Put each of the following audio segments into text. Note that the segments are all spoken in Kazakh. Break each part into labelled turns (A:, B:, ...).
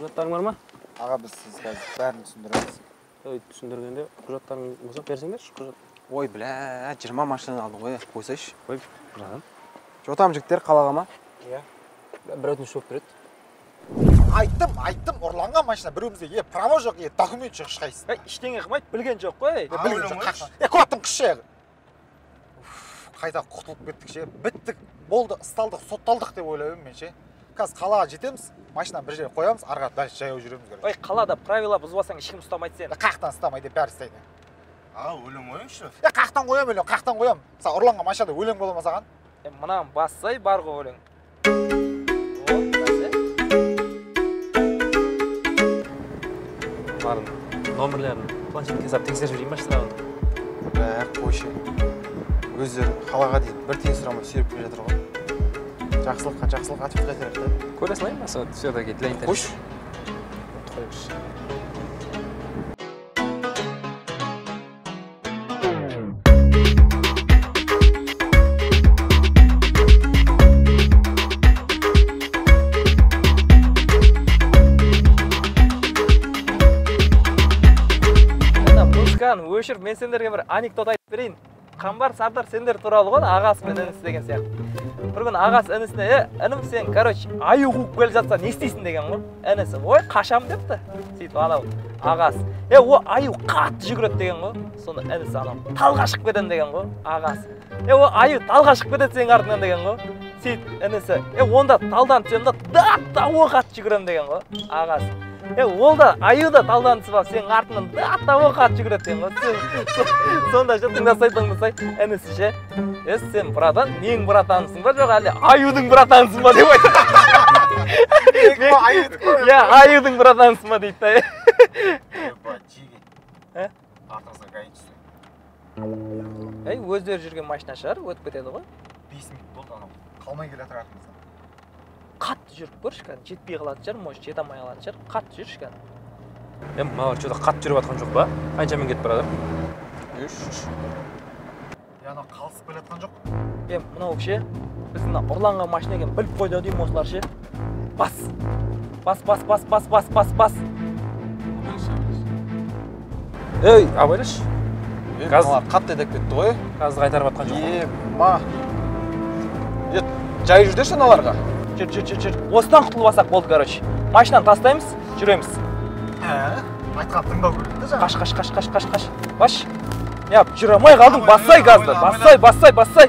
A: Құжаттарың бар ма?
B: Аға, біз сіз қазір бәрін түсіндіреміз.
A: Ой, түсіндіргенде құжаттарың болса берсеңдерші құжат.
C: Ой, бля, 20 машинаны алдың ғой, қойсайшы.
A: Ой, братан.
C: Жотам жігіттер қалаға ма?
A: Иә. Бір өтініш болып береді.
B: Айттым, ұрланған машина біреумізде право жоқ, документ жоқ ешқайсысы.
D: Ей, ештеңе қылмайды, білген жоқ қой.
B: Білген жоқ. Көттің қышы. Қайта құтылып кеттік ше, біттік, болды, ұсталдық, сотталдық деп ойлап едім мен ше. Қазір қалаға жетеміз, машинаны бір жерге қоямыз, ары қарай дальше жаяу жүреміз керек.
D: Ой, қалада правила бұзбасаң ешкім ұстамайды сені.
B: Қаяқтан ұстамайды, бәрі ұстайды.
E: Аға, өлең қойыңызшы.
B: Қаяқтан қоямын өлең, қаяқтан қоямын? Саған ұрланған машинада өлең бола ма саған?
D: Мынаны бассай бар ғой өлең.
A: Барын номерлерін планшетке салып тексеріп жіберейін ба штрафын?
C: Бә, қойшы. Өздері қалаға дейін бір тиын сұрамай сүйреп келе жатыр ғой. Жақсылыққа жақсылық атып қайтарайық та.
A: Көре салайын ба соны все-таки для интереса?
C: Қойшы.
A: Қойшы.
D: Музыканы өшіріп, мен сендерге бір анекдот айтып берейін. Қамбар, Сардар сендер туралы ғой, ағасы мен інісі деген сияқты. Бір күні ағасы інісіне, інім сен, короче, аю қуып келе жатса не істейсің деген ғой. Інісі, ой, қашам депті. Сөйтіп анау ағасы, о аю қатты жүгіреді деген ғой. Сонда інісі анау талға шығып кетемін деген ғой. Ағасы, о аю талға шығып кетеді сенің артыңнан деген ғой. Сөйтіп інісі, онда талдан түсемін да того қатты жүгіремін деген ғой. Ағасы, ол да аю да талдан түсіп алып сенің артыңнан да того қатты жүгіреді деген ғой. Сонда ше тыңдасай інісі ше, сен братан, менің братанымсың ба, жоқ әлде аюдың братанысың ба деп айтады. Иә, аюдың братанысың ба дейді да.
B: Артымызға гаи түсті.
D: Ей, өздері жүрген машина шығар, өтіп кетеді ғой.
B: 5 минут болды анау, қалмай келе жатыр артымыздан.
D: Қатты жүріп көрші кәдімгі, жетпей қалатын шығар, может жете алмай қалатын шығар, қатты жүрші кәдімгі.
A: Мыналар что-то қатты жүріп жатқан жоқ па? Қаншамен кетіп барады?
C: 3.
B: Анау қалысып келе жатқан жоқ.
D: Мынау ше, біздің ұрланған машина екенін біліп қойды ау деймін осылар ше. Бас. Бас, бас, бас, бас, бас, бас, бас.
A: Ей, абайлашы.
C: Мыналар қатты айдап кетті ғой.
A: Газды қайтарып жатқан жоқ.
C: Ма. Жай жүрдерші аналарға.
D: Жүр, жүр, жүр, жүр. Осыдан құтылып алсақ болды, короче. Машинаны тастаймыз, жүреміз.
B: Айтқан тыңдау керек те жаңа.
D: Қаш, қаш, қаш, қаш, қаш, қаш. Баш. Я, жүре алмай қалдым, бассай газды. Бассай, бассай, бассай.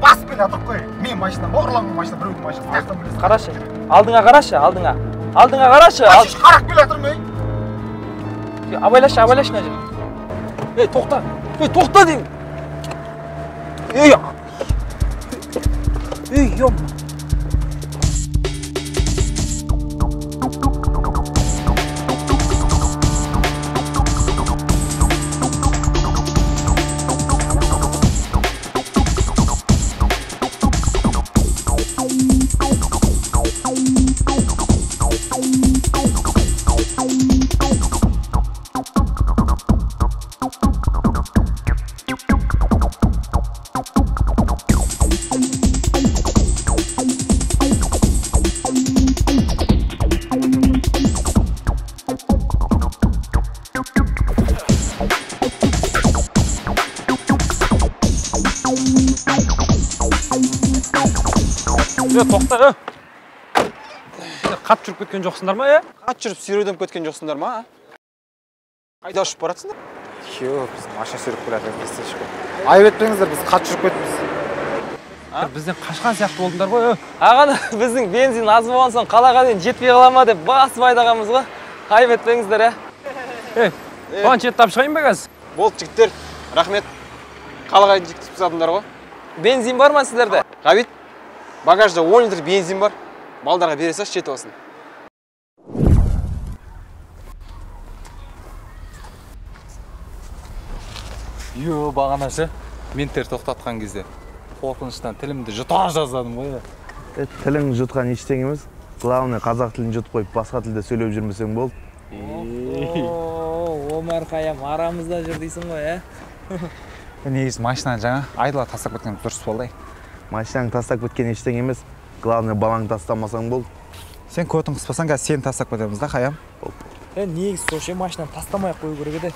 B: Басып келе жатыр қой. Мен машинам ба, ұрланған машина, біреудің машинасы. Қаяқтан білесің?
D: Қарашы. Алдыңа қарашы, алдыңа. Алдыңа қарашы.
B: Қарап келе жатырмын, ей.
D: Абайлашы, абайлашы мына жерде.
A: Ей, тоқта. Ей, тоқта деймін. Ей. Ей, ем. Тоқта, қатты жүріп кеткен жоқсыңдар ма,
C: Қатты жүріп сүйреуден кеткен жоқсыңдар ма? Қайда ұшып баратсыңдар?
B: Йо, біз машина сүйреп келе жатырмыз, естеші қой. Айып етпеңіздер, біз қатты жүріп кеттіміз.
A: Бізден қашқан сияқты болдыңдар ғой,
D: Ағаны, біздің бензин аз болған соң қалаға дейін жетпей қала ма деп басып айдағанбыз ғой. Айып етпеңіздер,
A: Планшет тап шығайын ба қазір?
C: Болды, жігіттер, рахмет. Қалаға дейін жеткізіп тастадыңдар ғой.
D: Бензин бар ма сіздерде?
C: Ғабит, багажда 10 литр бензин бар. Балдарға бере салшы, жетіп алсын.
F: Йо, бағана ше, менттер тоқтатқан кезде қорқыныштан тілімді жұта жаздадым ғой.
G: Тілің жұтқан ештеңе емес. Главное, қазақ тілін жұтып қойып, басқа тілде сөйлеп жүрмесең болды.
D: Омар Хайям арамызда жүр дейсің ғой,
B: Негізі машинаны жаңа айдала тастап кеткен дұрыс болды.
G: Машинаны тастап кеткен ештеңе емес. Главное, балаңды тастамасаң болды.
B: Сен көтің қыспасаң, қазір сені тастап кетеміз да, Хаям.
D: Негізі сол ше, машинаны тастамай ақ қою керек еді.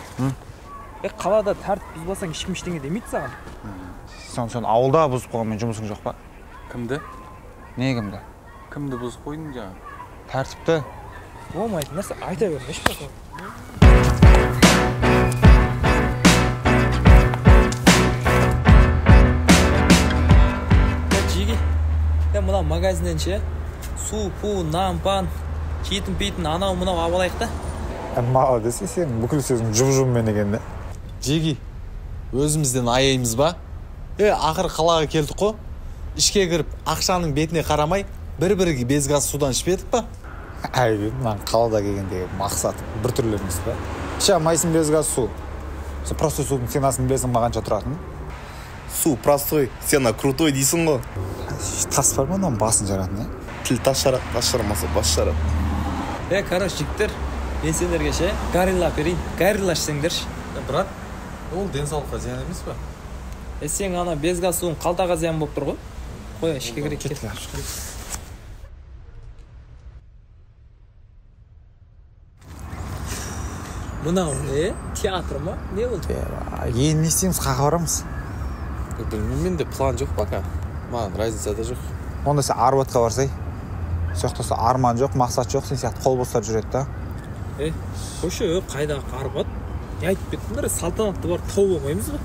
D: Қалада тәртіп бұзбасаң ешкім ештеңе демейді саған.
B: Сон ауылда бұзып қойғанмен жұмысың жоқ па?
F: Кімді?
B: Не кімді?
F: Кімді бұзып қойдың жаңа?
B: Тәртіпті.
D: Болмайтын нәрсе айта бермеші потом. Жеге, мына магазиннен ше, су, пу, нан, пан, жейтін пейтін анау мынау алып алайық та.
B: Молодец, сен бүкіл сөзің жұп-жұбымен екен да.
F: Жеги, өзімізден аяймыз ба? Ақыры қалаға келдік қой. Ішке кіріп, ақшаның бетіне қарамай, бір-бірге без газ судан ішпедік па?
B: Әй, мынаның қалада келгендегі мақсат бір түрлі емес па? Іше алмайсың без газ су. Сен простой судың ценасын білесің ба қанша тұратынын?
E: Су простой, цена крутой дейсің ғой.
B: Тас бар ма мынаның басын жаратын, е?
E: Тіл тас жарады, тас жармаса бас жарады.
D: Короче, жігіттер, мен сендерге ше горилла берейін, горилла ішсеңдерші.
F: Брат, ол денсаулыққа зиян емес па?
D: Сен ана без газ суың қалтаға зиян болып тұр ғой. Қой, ішке кірейік. Кеттік. Мынау не? Театр ма? Не болды?
B: Енді не істейміз, қаға барамыз?
F: Білмеймін, менде план жоқ пока. Маған разница да жоқ.
B: Онда сен Арбатқа барсай. Сол жақта арман жоқ, мақсат жоқ, сен сияқты қол бостар жүреді да.
D: Қойшы, қайдағы Арбат? Не айтып кеттіңдер, Салтанатты барып тауып алмаймыз ба?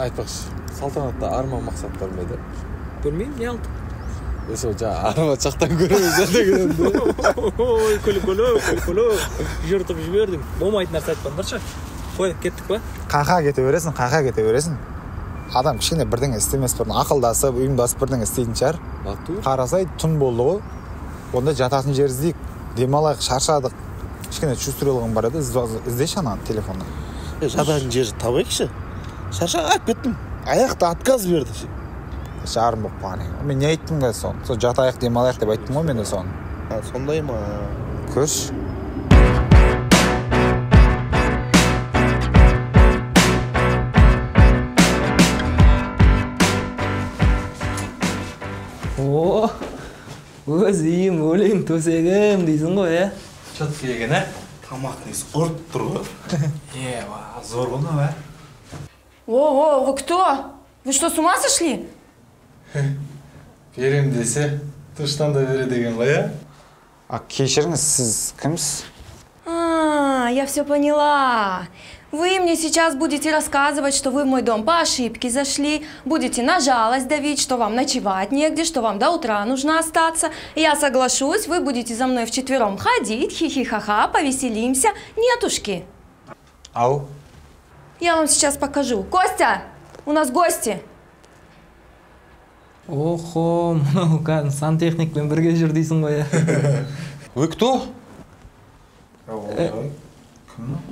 F: Айтпақшы, Салтанатта арман мақсат бар ма еді?
D: Білмеймін, не алды?
F: Сол жаңа Арбат жақтан көреміз деген.
D: Ой, күлкілі, күлкілі. Жыртып жібердің. Болмайтын нәрсе айтпаңдаршы. Қой, кеттік па?
B: Қақа кете бересің, қақа кете бересің. Адам кішкене бірдеңе істемес бұрын ақылдасып, ұйымдасып бірдеңе істейтін шығар. Қарасай, түн болды ғой. Онда жататын жер іздейік, демалайық, шаршадық. Кішкене чувствовалығым бар еді, іздеші ананы телефоннан.
E: Жататын жер табайықшы. Шаршап кеттім. Аяқта отказ берді.
B: Жарым болып қалған екен. Мен не айттым қазір соны? Сол жатайық, демалайық деп айттым ғой мен де соны.
E: Сондай ма?
B: Көрші.
D: О, өз үйім, өлең төсегім дейсің ғой, ә?
F: Четкий екен, ә?
E: Тамақ несі ұрып тұр ғой.
F: Зор ғой мынау, ә?
H: О, вы кто? Вы что, с ума сошли?
F: Берем десе, туштан да бере деген ғой, ә?
B: А кешіріңіз, сіз кімсіз?
H: А, я все поняла. Вы мне сейчас будете рассказывать, что вы в мой дом по ошибке зашли, будете на жалость давить, что вам ночевать негде, что вам до утра нужно остаться. Я соглашусь, вы будете за мной вчетвером ходить, хихихаха, повеселимся. Нетушки.
B: Ау.
H: Я вам сейчас покажу. Костя, у нас гости.
D: Охо, мынау кәдімгі сантехникпен бірге жүр дейсің ғой.
I: Вы кто?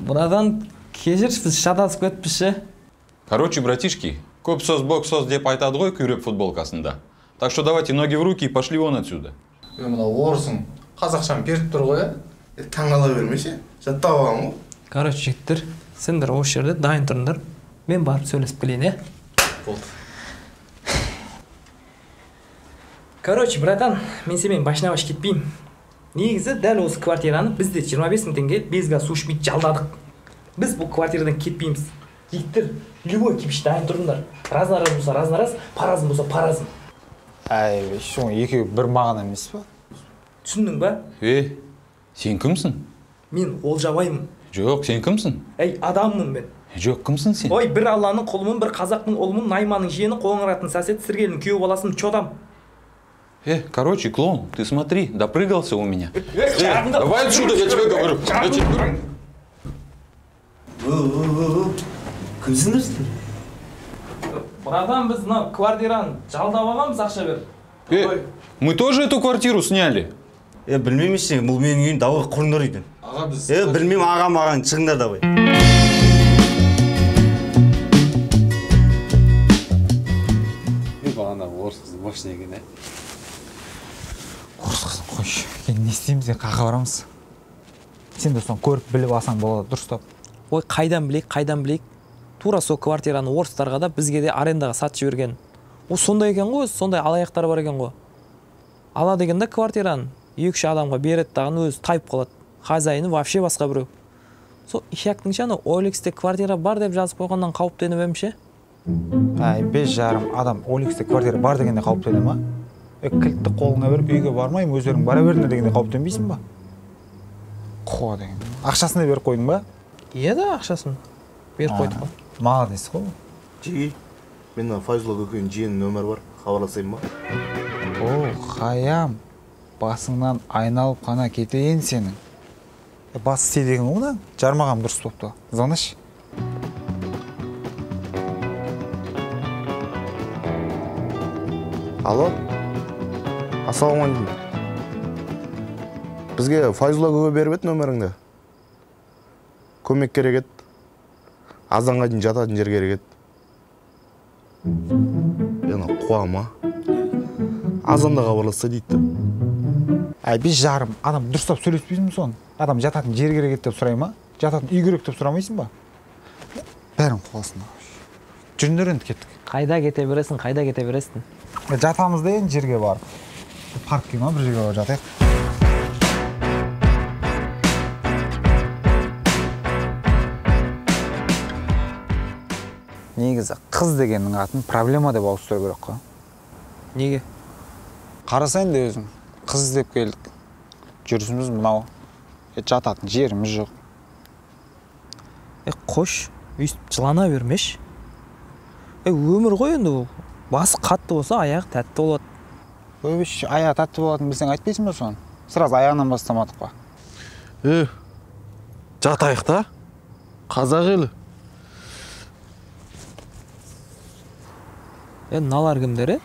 D: Братан, кешірші, біз шатасып кетіппіз ше.
I: Короче, братишки, көп сөз бок сөз деп айтады ғой күйреп футболкасында. Так что давайте ноги в руки и пошли вон отсюда.
F: Мынау орысың қазақшаны періп тұр ғой, ә?
E: Таңғала бермеші, жаттап алған ғой.
D: Короче, жігіттер, сендер осы жерде дайын тұрыңдар. Мен барып сөйлесіп келейін, ә?
F: Болды.
D: Короче, братан, мен сенімен башына баш кетпеймін. Негізі дәл осы квартираны біз де 25 мың теңге без газ су ішпей жалдадық. Біз бұл квартирадан кетпейміз. Жігіттер, любой кипиш дайын тұрыңдар. Раз на раз болса раз на раз, по-разын болса по-разын.
B: Әй, соның екеуі бір мағына емес па?
D: Түсіндің ба?
I: Сен кімсің?
D: Мен Олжабаймын.
I: Жоқ, сен кімсің?
D: Әй, адаммын мен.
I: Жоқ, кімсің сен?
D: Ой, бір Алланың құлымын, бір қазақтың ұлымын, Найманның жиені, Қоңыраттың сәсет, Сіргелінің күйеу баласымын, чодам.
I: Короче, клоун, ты смотри, допрыгался у меня. Давай отсюда, я тебе говорю. Я тебе говорю.
E: Кімсіңдер сіздер?
D: Братан, біз мына квартираны жалдап алғанбыз, ақша беріп.
I: Мы тоже эту квартиру сняли.
E: Білмеймін ештеңе, бұл менің үйім, давай құрыңдар үйден.
F: Аға, біз...
E: Білмеймін, аға маған, шығыңдар давай.
F: Бағана орыс қызы мощный екен, ә?
B: Орыс қызын қойшы. Енді не істейміз, енді қаға барамыз? Сен де соны көріп біліп алсаң болады, дұрыстап.
D: Ой, қайдан білейік, қайдан білейік. Тура сол квартираны орыстарға да бізге де арендаға сатып жіберген. О, сондай екен ғой, сондай алаяқтар бар екен ғой. Ала деген да квартираны. 2-3 адамға береді дағыны өзі тайып қалады. Хозяины вообще басқа біреу. Сол ишактың ше, анау Олексте квартира бар деп жазып қойғаннан қауіптеніп едім ше.
B: Әй, 5,5 адам Олексте квартира бар дегенде қауіптене ма? Кілтті қолыңа беріп үйге бармаймын, өздерің бара беріңдер дегенде қауіптенбейсің ба? Қо деген. Ақшасын да беріп қойдың ба?
D: Иә да, ақшасын беріп қойдық қой.
B: Молодец қой.
G: Жеги, мен Файзулла көкенің жиенінің нөмірі бар, хабарласайын ба?
B: О, Хаям, басыңнан айналып қана кетейін сенің. Бас істей деген ғой да, жармаған дұрыс болыпты. Звондашы.
G: Алло, ассалаумағалейкум. Бізге Файзулла көке беріп еді нөміріңді. Көмек керек еді. Азанға дейін жататын жер керек еді. Ена қуама. Азанда хабарласса дейді.
B: Әй, 5,5 адам дұрыстап сөйлеспейсің бе соны? Адам жататын жер керек еді деп сұрай ма? Жататын үй керек деп сұрамайсың ба? Бәрін қуасың. Жүріңдер енді, кеттік.
D: Қайда кете бересің, қайда кете бересің?
B: Жатамыз да енді жерге барып. Паркке ма, бір жерге барып жатайық. Негізі қыз дегеннің атын проблема деп ауыстыру керек қой.
D: Неге?
B: Қарасайын да өзің, қыз іздеп келдік. Жүрісіміз мынау. Жататын жеріміз жоқ.
D: Қош, өйстіп жылана бермеш. Өмір ғой енді ол. Басы қатты болса, аяғы тәтті болады.
B: Өбіш, аяғы тәтті болатынын білсең айтпайсың ба соны? Сразу аяғынан бастамадық па?
F: Жатайық та.
G: Қазақ елі.
D: Мыналар кімдер,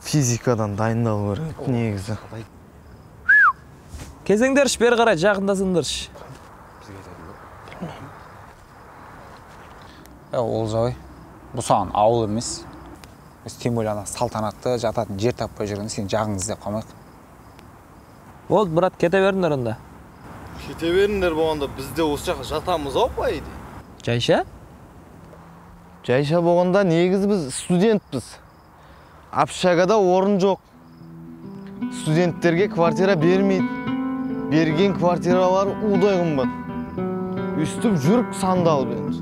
G: Физикадан дайындалу керек негізі.
D: Кезеңдерші, бері қарай жақындасыңдаршы.
B: Олжабай, бұл саған ауыл емес. Тем более ана салтанатты жататын жер таппай жүргенде сен жағың іздеп қалмайық.
D: Болды, брат, кете беріңдер онда.
C: Кете беріңдер болғанда біз де осы жаққа жатамыз ау, по идее.
D: Жайша?
G: Жайша болғанда негізі біз студентпіз. Общагада орын жоқ. Студенттерге квартира бермейді. Берген квартиралар удай қымбат. Үстіп жүріп сандалып енді.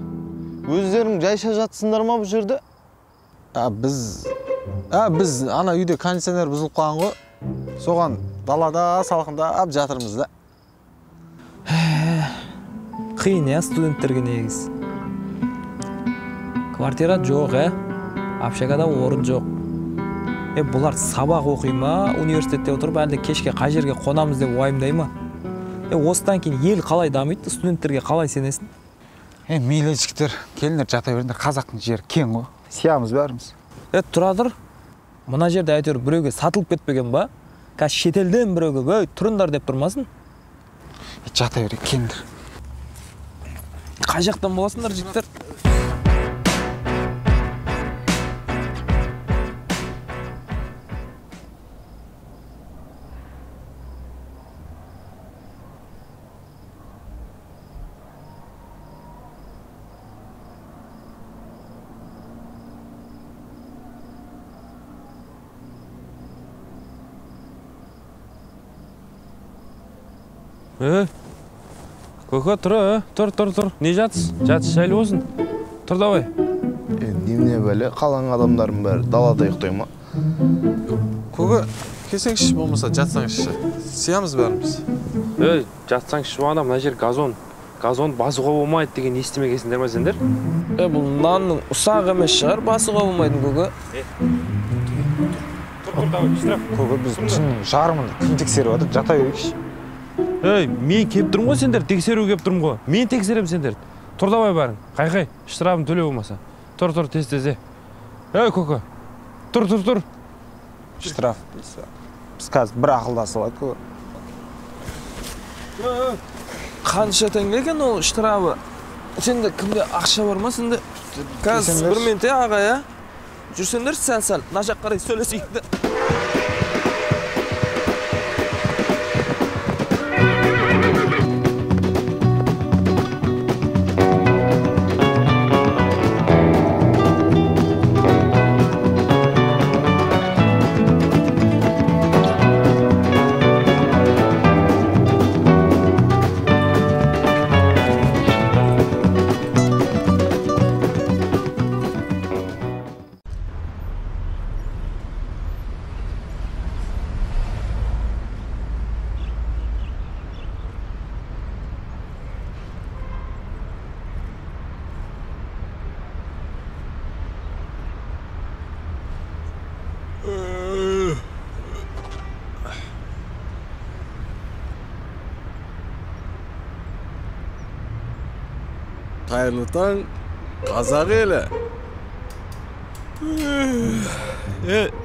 G: Өздерің жайша жатсыңдар ма бұл жерде?
F: Біз ана үйде кондиционер бұзылып қалған ғой. Соған далада салқындап жатырмыз да.
D: Қиын, студенттерге негізі. Квартира жоқ, общагада орын жоқ. Бұлар сабақ оқи ма, университетте отырып, әлде кешке қай жерге қонамыз деп уайымдай ма? Осыдан кейін ел қалай дамиды, студенттерге қалай сенесің?
B: Мейлі жігіттер, келіңдер жата беріңдер, қазақтың жері кең ғой. Сиямыз бәріміз.
D: Тұра тұр. Мына жерде әйтеуір біреуге сатылып кетпеген ба? Қазір шетелден біреуге, тұрыңдар деп тұрмасын?
B: Жата берейік, келіңдер.
D: Қай жақтан боласыңдар, жігіттер?
A: Көке, тұр, тұр, тұр, тұр. Не жатсыз? Жатсыз жайлы болсын. Тұр, давай.
G: Немене бәле, қаланың адамдарының бәрі далада ұйықтай ма?
F: Көке, келсеңші, болмаса жатсаңызшы. Сиямыз бәріміз.
A: Жатсаңызшы, болғанда мына жер газон. Газон басуға болмайды деген естімегенсіңдер ма сендер?
D: Бұл нанның ұсақ емес шығар, басуға болмайтын, көке.
A: Тұр, тұр, давай, штраф.
B: Көке, біз түннің жарымында кім тексеріп жатыр, жата берейікші.
A: Мен келіп тұрмын ғой сендер, тексеру келіп тұрмын ғой. Мен тексерем сендерді. Тұр давай бәрің. Қай-қай, штрафын төле болмаса. Тұр, тұр, тез-тез. Көке. Тұр, тұр, тұр.
B: Штраф. Біз қазір бір ақылдасып алайық, көке.
D: Қанша теңге екен ол штрафы? Сенде кімде ақша бар ма сенде? Қазір бір минут, аға, я. Жүрсеңдер сәл-сәл, мына жаққа қарай сөйлесейік те.
J: Қайырлы таң, қазақ елі.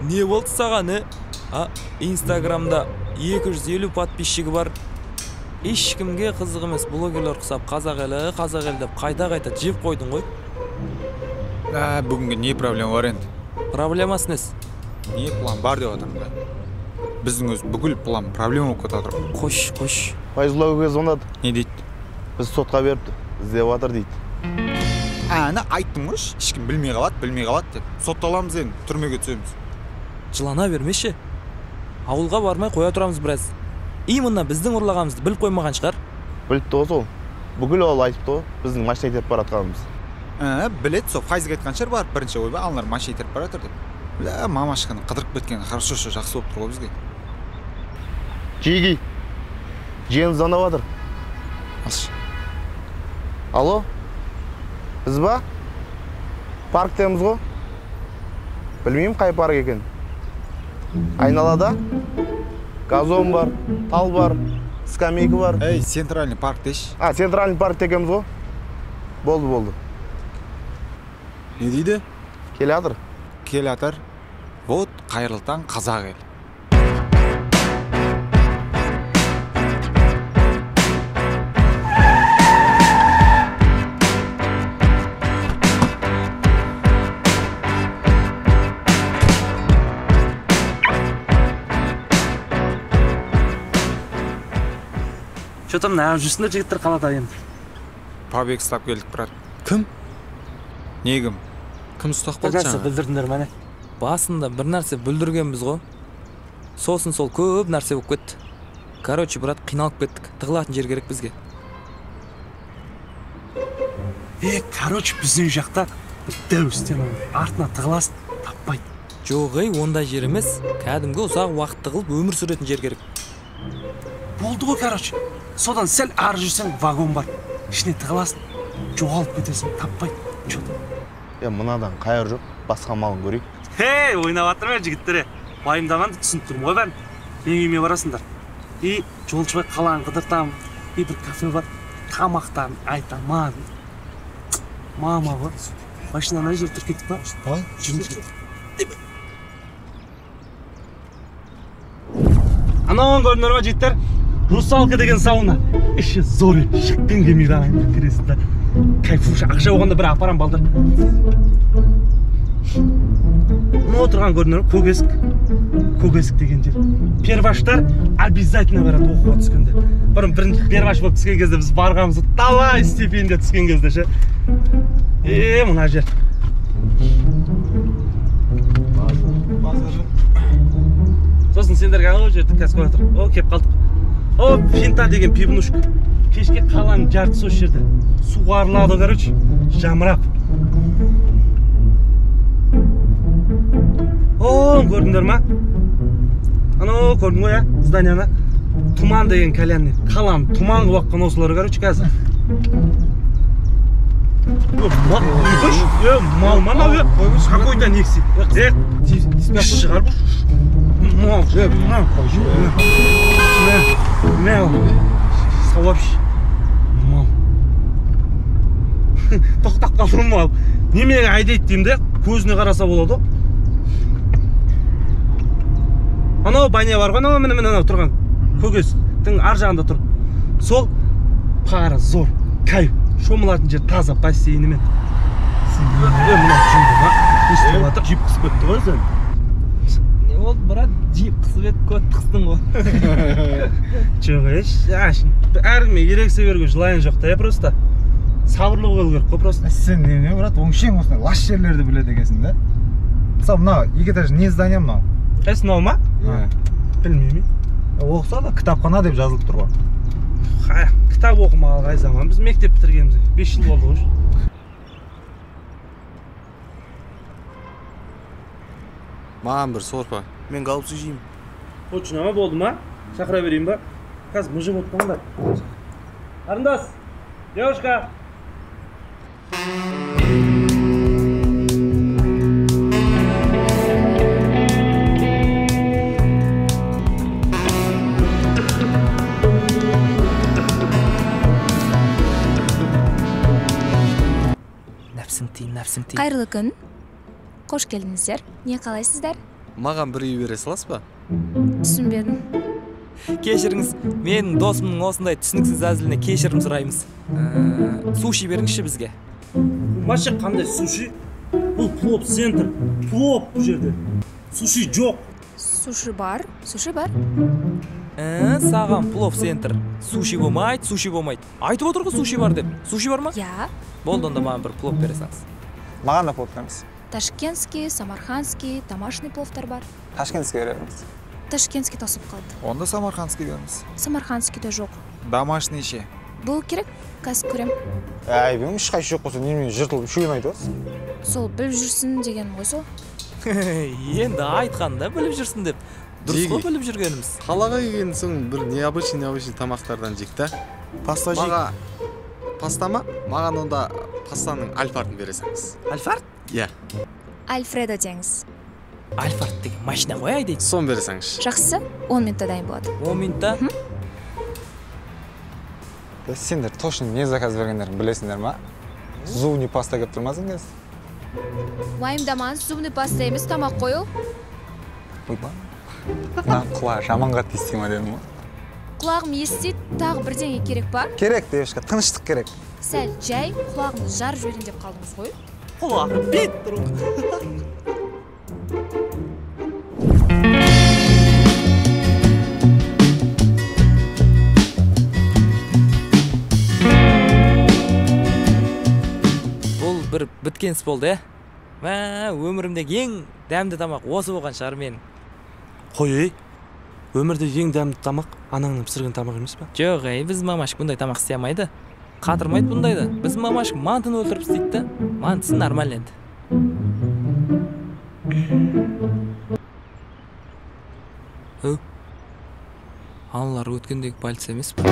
D: Не болды саған, А, Инстаграмда 250 подписчигі бар. Ешкімге қызық емес блогерлер құсап қазақ елі, қазақ елі деп қайта-қайта жеп қойдың ғой.
B: Бүгінгі не проблема бар енді?
D: Проблемасы несі?
B: Не план бар деп жатырмын да. Біздің өз бүкіл план проблема болып кетіп жатыр.
D: Қош, қош.
E: Файзулла көке звондады.
B: Не дейді?
E: Біз сотқа беріпті, іздеп жатыр дейді.
B: Әні айттым ғой, ешкім білмей қалады, білмей қалады деп. Сотталамыз енді, түрмеге түсеміз.
D: Жылана бермеші. Ауылға бармай қоя тұрамыз біраз. Именно біздің ұрлағанымызды біліп қоймаған шығар.
E: Біліпті ғой сол. Бүкіл ол айтыпты ғой, біздің машина итеріп бара жатқанымыз.
B: Біледі сол, Файзға айтқан шығар барып бірінші ойбай, аналар машина итеріп бара жатыр деп. Бля, мамашканы қыдырып кеткені хорошо, жақсы болып тұр ғой бізге.
E: Жеги, жиен звондап жатыр.
B: Алшы.
E: Алло, біз ба? Парктеміз ғой. Білмеймін қай парк екен. Айналада газон бар, тал бар, скамейка бар.
B: Ей, центральный парк деші.
E: А, центральный паркте екенбіз ғой. Болды, болды.
J: Не дейді?
E: Келе жатыр.
B: Келе жатыр. Вот, қайырлы таң, қазақ елі.
K: Че там, неғып жүрсіңдер жігіттер қалада енді?
B: Побег ұстап келдік, брат.
F: Кім?
B: Не кім?
F: Кім ұстап қалды
K: Бір нәрсе
F: жаңа?
K: бүлдірдіңдер міне.
D: Басында бір нәрсе бүлдіргенбіз ғой. Сосын сол көп нәрсе болып кетті. Короче, брат, қиналып кеттік. Тығылатын жер керек бізге.
K: Короче, біздің жақта бір дәу стена бар. Артына тығыласың, таппайды.
D: Жоқ, ей, ондай жер емес. Кәдімгі ұзақ уақыт тығылып өмір сүретін жер керек.
K: Болды ғой, короче. Содан сәл ары жүрсең вагон бар. Ішіне тығыласың, жоғалып кетесің, таппайды. Че-то.
E: Мынадан қайыр жоқ, басқа малын көрейік.
K: Хей, ойнап жатыр ма жігіттер? Уайымдағанды түсініп тұрмын ғой бәрін. Менің үйіме барасыңдар. И жолшыбай қаланы қыдыртамын. И бір кафе бар, тамақтарын айтаман. Мама ғой. Машина ана жерде тұр, кеттік па?
B: Давай.
K: Жүріңіз кеттік. Анауын көрдіңдер ма жігіттер? Русалка деген сауна. Іші зор, шыққың келмейді ағайын, кіресің да. Кайфуша, ақша болғанда бір апарам балдар. Мына отырған көрдіңдер ме? Көк есік. Көк есік деген жер. Перваштар обязательно барады оқуға түскенде. Бұрын бірінші перваш болып түскен кезде біз барғанбыз, талай стипендия түскен кезде ше. Мына жер. Сосын сендерге анау жерді қазір көре тұр. О, келіп қалдық. О, Финта деген пивнушка. Кешке қаланың жартысы осы жерде. Суғарылады, короче, жамырап. О, көрдіңдер ма? Анау көрдің ғой, зданияны. Тұман деген кальянный. Қаланы тұман қылып аққан осылар, короче, қазір. Мал ма мынау, какой-то некси. Кіші шығар бұл. Мал, мал. Сауап. Мал. Тоқтап қалдым мал. Немене айдайды деймін де, көзіне қараса болады ғой. Анау баня бар ғой, анау міне міне анау тұрған. Көк есіктің ар жағында тұр. Сол пара зор, кайф. Шомылатын жер таза бассейнімен. Мынау жынды ма? Не істеп жатыр?
E: Джип қысып кетті ғой сен.
D: Не болды, брат? Джип қысып еді, көт қыстың ғой.
K: Жоқ, еш, әркімге ерегісе беруге желание жоқ та, просто сабырлы болу керек қой просто.
B: Сен немене, брат, өңшең осындай лас жерлерді біледі екенсің да? Мысалы, мынау екі этаж не здание мынау?
K: Қайсы мынау ма? Білмеймін.
B: Оқыса да кітапхана деп жазылып тұр ғой.
K: Кітап оқымағалы қай заман? Біз мектеп бітіргенімізге 5 жыл болды ғой.
J: Маған бір сорпа.
E: Мен голубцы жеймін.
K: Точно ма, болды ма? Шақыра берейін ба? Қазір мыжып отырмаңдар. Қарындас, девушка.
D: Нәпсің тиын, нәпсің тиын.
L: Қайырлы күн. Қош келдіңіздер. Не қалайсыздар?
J: Маған бір үй бере саласыз ба?
L: Түсінбедім.
D: Кешіріңіз, менің досымның осындай түсініксіз әзіліне кешірім сұраймыз. Суши беріңізші бізге.
K: Вообще қандай суши? Бұл плов центр. Плов бұл жерде. Суши жоқ.
L: Суши бар, суши бар.
D: Саған плов центр. Суши болмайды, суши болмайды. Айтып отыр ғой суши бар деп. Суши бар ма?
L: Иә.
D: Болды, онда маған бір плов бере салыңыз.
B: Маған да плов беріңіз.
L: Ташкентский, самарханский, домашний пловтар бар.
B: Ташкентский береміз.
L: Ташкентский тосып қалды.
B: Онда самарханский береміз.
L: Самарханский де жоқ.
B: Домашний ше.
L: Бұл керек, қазір көрем.
B: Әй, бен ешқайсы жоқ болса, немене жыртылып үшеуін айтып отырсың?
L: Сол біліп жүрсін дегенім ғой сол.
D: Енді айтқанда біліп жүрсін деп. Дұрыс қой біліп жүргеніміз.
J: Қалаға келген соң бір необычный тамақтардан жейік та.
E: Паста жейік.
J: Паста ма? Маған онда пастаның альфардын бере салыңыз.
D: Альфард?
J: Иә.
L: Альфредо деңіз.
D: Альфард деген машина ғой айдайды.
J: Сон бере салыңызшы.
L: Жақсы, 10 минутта дайын болады.
D: 10 минутта?
B: Сендер точно не заказ бергендерін білесіңдер ма? Зубный паста кеп тұрмасың қазір?
L: Уайымдамаңыз, зубный паста емес, тамақ қой ол.
B: Ойбай. Мына құлағы жаман қатты ести ма дедім ғой.
L: Құлағым естиді, тағы бірдеңе керек па?
B: Керек, девушка, тыныштық керек.
L: Сәл жай, құлағымды жарып жіберейін деп қалдыңыз ғой.
D: Құлағым бет тұр. Бұл бір біткен іс болды, ә? Мә, өмірімдегі ең дәмді тамақ осы болған шығар менің.
K: Қой, ей, өмірде ең дәмді тамақ анаңның пісірген тамақ емес па?
D: Жоқ, ей, біз мамашық бұндай тамақ істей алмайды. Қатырмайды бұндайды. Біз мамашық мантыны өлтіріп істейді да. Мантысы нормально енді. Өу, аналар өткендегі полиция емес па?